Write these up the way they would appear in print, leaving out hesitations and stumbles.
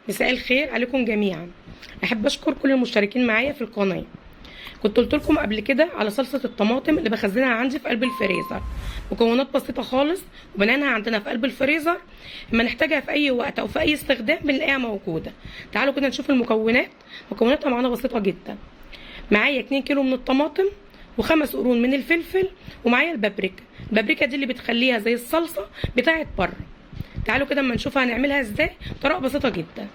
مساء الخير عليكم جميعا. احب اشكر كل المشتركين معايا في القناة. كنت قلت لكم قبل كده على صلصه الطماطم اللي بخزنها عندي في قلب الفريزر، مكونات بسيطة خالص وبنعملها عندنا في قلب الفريزر، اما نحتاجها في اي وقت او في اي استخدام بنلاقيها موجودة. تعالوا كده نشوف المكونات. مكوناتها معانا بسيطة جدا. معايا 2 كيلو من الطماطم وخمس قرون من الفلفل، ومعايا البابريكا. البابريكا دي اللي بتخليها زي الصلصه بتاعت بره. تعالوا كده اما نشوفها هنعملها ازاي بطريقة بسيطة جدا.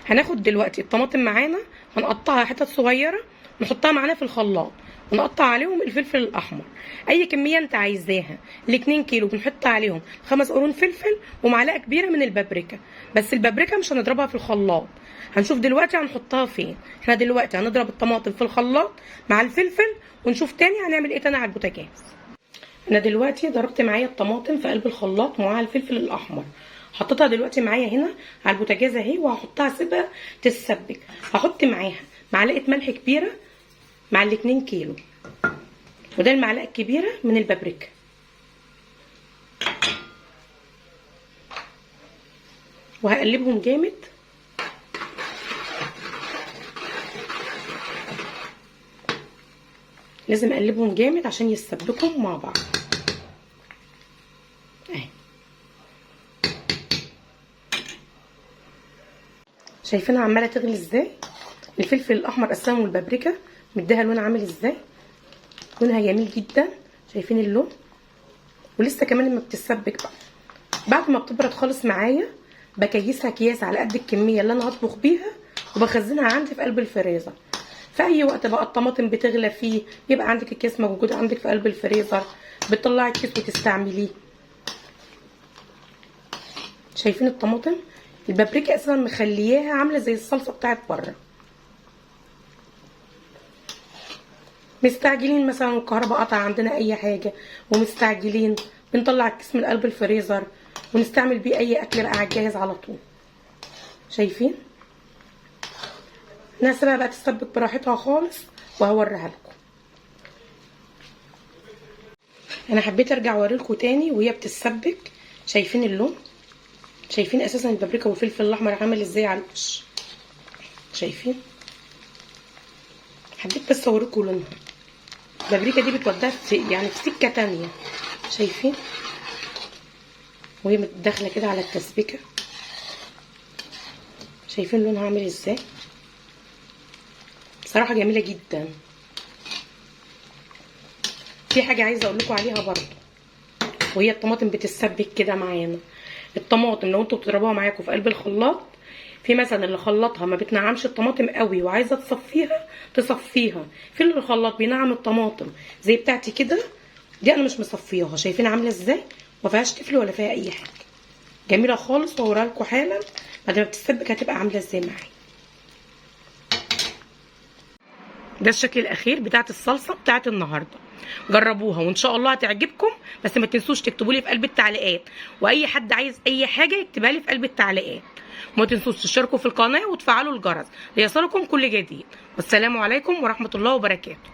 هناخد دلوقتي الطماطم معانا، هنقطعها حتت صغيرة نحطها معانا في الخلاط، ونقطع عليهم الفلفل الاحمر اي كمية انت عايزاها. ال2 كيلو بنحط عليهم 5 قرون فلفل ومعلقة كبيرة من البابريكا. بس البابريكا مش هنضربها في الخلاط، هنشوف دلوقتي هنحطها فين. احنا دلوقتي هنضرب الطماطم في الخلاط مع الفلفل ونشوف تاني هنعمل ايه تاني على البوتاجاز. انا دلوقتي ضربت معايا الطماطم في قلب الخلاط مع الفلفل الاحمر، حطيتها دلوقتي معايا هنا على البوتاجاز اهي، وهحطها سيبها تتسبك. هحط معاها معلقه ملح كبيرة مع ال2 كيلو، وده المعلقة الكبيرة من البابريكا. وهقلبهم جامد. لازم اقلبهم جامد عشان يتسبكوا مع بعض اهي. شايفينها عماله تغلي ازاي؟ الفلفل الاحمر اساسا والبابريكا مديها لون عامل ازاي، لونها جميل جدا. شايفين اللون؟ ولسه كمان لما بتتسبك بقى بعد ما بتبرد خالص معايا بكيسها اكياس على قد الكمية اللي انا هطبخ بيها، وبخزنها عندي في قلب الفريزر. في اي وقت بقى الطماطم بتغلى فيه يبقى عندك الكيس موجود عندك في قلب الفريزر، بتطلعي الكيس وتستعمليه. شايفين الطماطم؟ البابريكا اصلا مخلياها عامله زي الصلصه بتاعت بره. مستعجلين مثلا الكهرباء قطع عندنا اي حاجة ومستعجلين، بنطلع الكيس من قلب الفريزر ونستعمل بيه اي اكل بقى على الجاهز على طول. شايفين؟ انا هسيبها بقى تتسبك براحتها خالص وهوريها لكم. انا حبيت ارجع اوريلكم تاني وهي بتتسبك. شايفين اللون؟ شايفين اساسا البابريكا والفلفل الاحمر عامل ازاي على الوش؟ شايفين؟ حبيت بس اوريكم لونها. البابريكا دي بتوديها في يعني في سكة تانية. شايفين؟ وهي داخله كده على التسبيكه. شايفين لونها عامل ازاي؟ بصراحة جميلة جدا. في حاجة عايزه اقول لكم عليها برضو، وهي الطماطم بتتسبك كده معانا. الطماطم لو انتوا بتضربوها معاكم في قلب الخلاط، في مثلا اللي خلطها ما بتنعمش الطماطم قوي وعايزه تصفيها تصفيها، في اللي الخلاط بينعم الطماطم زي بتاعتي كده، دي انا مش مصفياها. شايفين عامله ازاي؟ ما فيهاش تفل ولا فيها اي حاجة، جميلة خالص. واوريها لكم حالا بعد ما بتتسبك هتبقى عامله ازاي معايا. ده الشكل الاخير بتاعت الصلصه بتاعت النهارده. جربوها وان شاء الله هتعجبكم. بس ما تنسوش تكتبوا لي في قلب التعليقات، واي حد عايز اي حاجة يكتبها لي في قلب التعليقات. وما تنسوش تشتركوا في القناة وتفعلوا الجرس ليصلكم كل جديد. والسلام عليكم ورحمة الله وبركاته.